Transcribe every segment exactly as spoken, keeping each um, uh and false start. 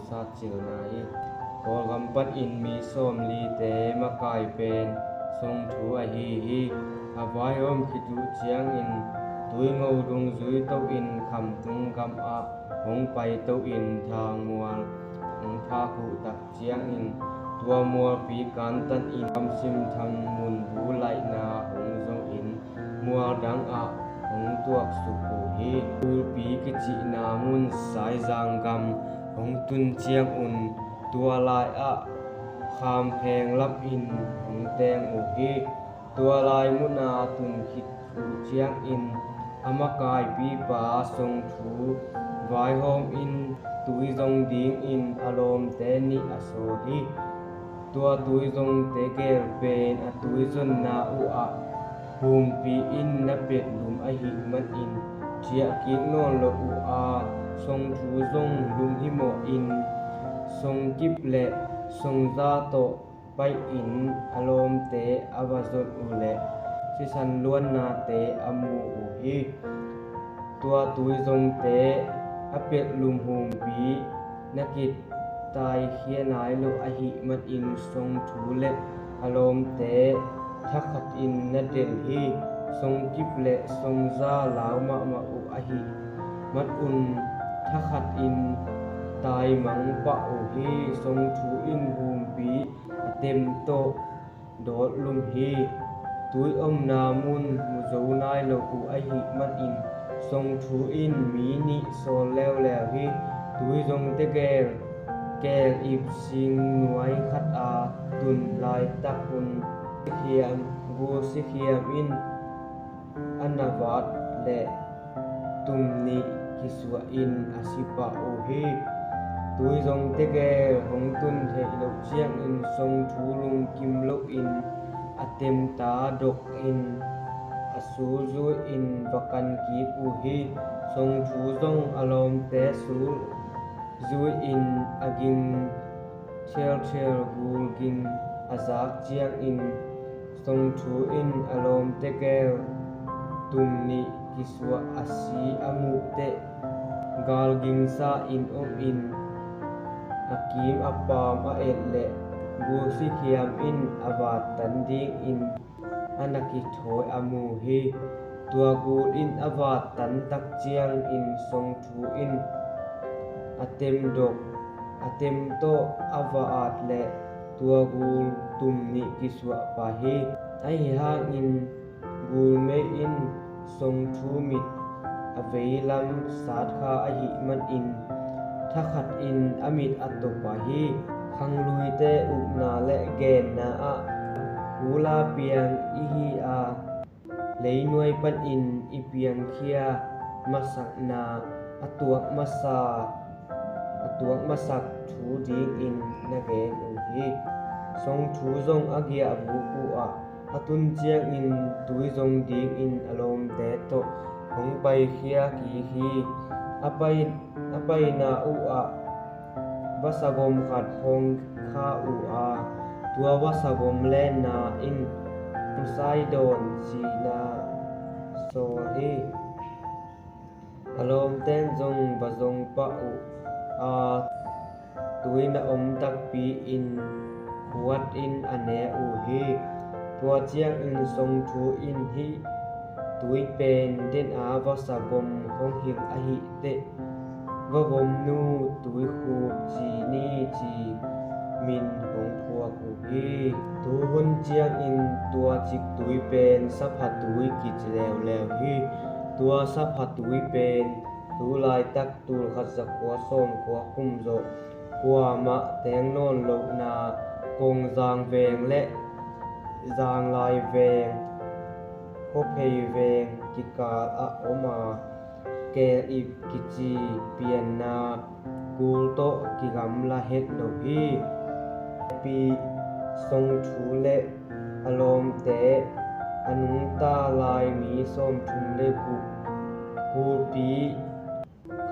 satcilna hi. Kawlgam panin mi sawmlite makai pen Songthu ahi hi. A vaihawm khit uh ciangin Tuingo dungzui tohin Khamtung gamah hong pai tohin Thangmual hong phak uh tak ciangin tua mualpi kantanin Kamsimtham mun bu laihna hong zongin mual dangah hong tuaksuk uh hi. Gulpi kicihna mun Saizang gam hong tun ciangun tua lai-ah Khampheng lamin hong teng uh hi. Tua lai muna tun khit uh ciangin a makaipipa Songthu vaihawmin Tuizong dingin a lawmte nih a sawl hi. Tua Tuizongte gel pen a tuizonna uhah humpi in na petlum ahih manin ciahkik nawn lo uh a, Songthu zong lunghimawh in Songkip le Songza tawh pai-in a lawmte a va zon uh leh sisan luannate a mu uh hi. Tua Tuizongte a petlum humpi na kitaikhia nai lo ahih manin Songthu le a lawmte thakhatin na delh hi. Songkip le Songza lau mahmah uh ahih manun thakhatin taimang pah uh hi. Songthu in humpi a tem tawh dawt lum hi. Tui omna mun mu zo nai lo uh ahih manin Songthu in mi nih sawl leuleu hi. Tuizongte gel keel ip sing nuai khata tun laitak un sikhiam, gul sikhiam in a na vat leh tum nih kisuahin a si pah uh hi. Tuizongte gel hong tun theih loh ciangin Songthu lungkim loin a temta dokin a sul zui-in va kan kik uh hi. Songthu zong a lawmte sul zui-in a ging thialthial gul ging a zak ciangin Songthu in a lawmte gel tum nih kisuah a si a muh teh galgingsa in omin a kim a paam a et leh gul sikhiam in a vattan dingin a na kithawi a mu hi. Tua gul in a vattan tak ciangin Songthu in a tem dok a tem tawh a va at leh tua gul tum nih kisuah pah hi. Ahi hangin gulmei in Songthu mit a veilam sat kha ahih manin thakhatin a mit a to pah hi. Khangluite ukna le genna ah khula piang i hi a, leinuai panin i piangkhia masakna a tuak masa a tuak masak thu dingin na gen uh hi. Songthu zong a giahbuk uhah a tun ciangin Tuizong dingin a lawmte tawh hong paikhia kik hi. A pai a paina uhah vasagom khat phawng kha uh a, tua vasagom lenna in Saidawn cihna sawl hi. A lawmten zong va zong pah uh a, tui na om takpi in khuat in a ne uh hi. Tua ciangin Songthu in hih tui pen den a vasagom hong hilh ahih teh vagomnu Tuikhup ci ni ci min hong phuak uh hi. Tuhun ciangin tua ciktui pen saphatui kici leuleu hi. Tua saphatui pen tu laitak tul khat za kua sawm kua kum zawh kuamah teng nawn lohna Kongzang veng le Zanglai veng, Khuaphei veng kikal ah om a, Kelip kici pianna kul tawh kigamla het lo hi. Pi Songthu le a lawmte a nungta lai mi sawmthum le guk kulpi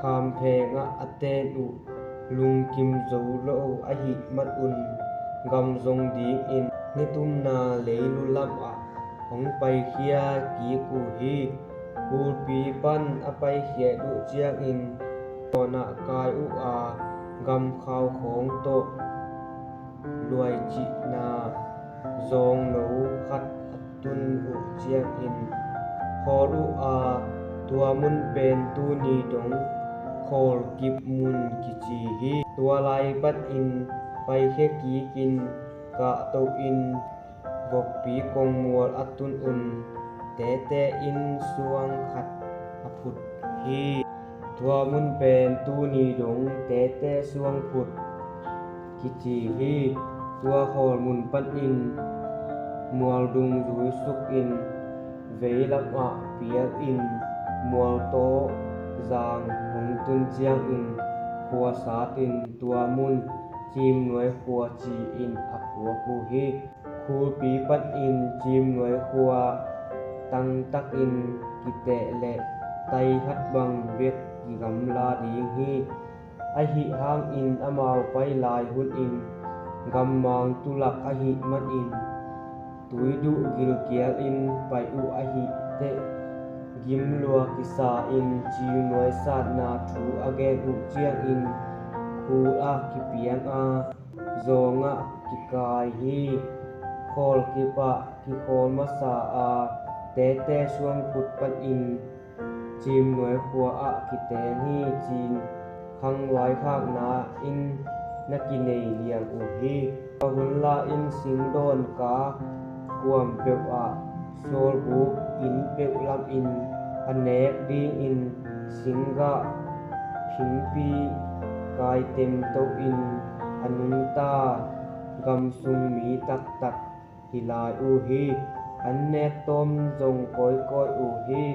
Khampheng ah a ten uh lungkim zo lo ahih manun gam zong dingin nitumna leilu lamah hong paikhia kik uh hi. Kulpi pan a paikhiat uh ciangin dawnah kai uh a, gamkhau khawng tawh luaicihna zawngno khat a tun uh ciangin khawl uh a, tua mun pen tuni dong Khawlkip mun kici hi. Tua lai panin paikhia kikin kahto in vokpi kongmual a tun un, Tete in suang khat a phut hi. Tua mun pen tuni dong Tete suang phut kici hi. Tua khawl mun panin mual dungzui sukin veilam ah pial in mual tawh zang hong tun ciangin khua satin tua mun Cimnuai khua ci-in a phuak uh hi. Khulpi panin Cimnuai khua tangtakin kiteh leh tai khat bang bek kigamla ding hi. Ahi hangin amau pai lai hunin gammang tulak ahih manin tuiduh gilkialin pai uh ahih teh gim lua kisa-in Cimnuai satna thu a gen uh ciangin khul ah kipiang a, zawng ah kikai hi. Khawlkip ah kikhawl masa a, Tete suang phut panin Cimnuai khua ah kiteng hi, ci-in khangluai khakna in na kinei liang uh hi. Tua hun lai-in singdawn ka kuam peuh ah sualbuk inn peuh lamin a nek dingin singgah phingpi kai temto in a nungta gamsung mi taktak hi lai uh hi. An nek tawm zong kawikawi uh hi.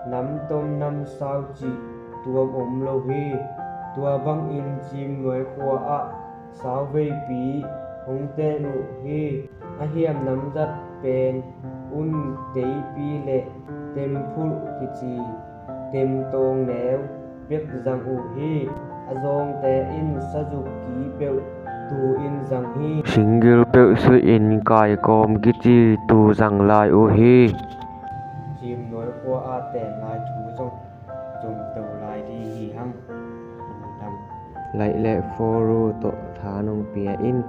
Nam tom nam sau cih tuam om lo hi. Tua bangin Cimnuai khua ah sau veipi hong ten uh hi. A hiam namzat pen un teipi le temphulh kici temtawng neu bek zang uh hi. A zawngte in sazuk ki peuh tu-in zang hi. Singgil peuh suihin kaikawm kici tu zang lai uh hi. Cimnuai khua ah ten lai thu zong zomto lai ding hi hang. Laih le foru tawh tha nong pia in.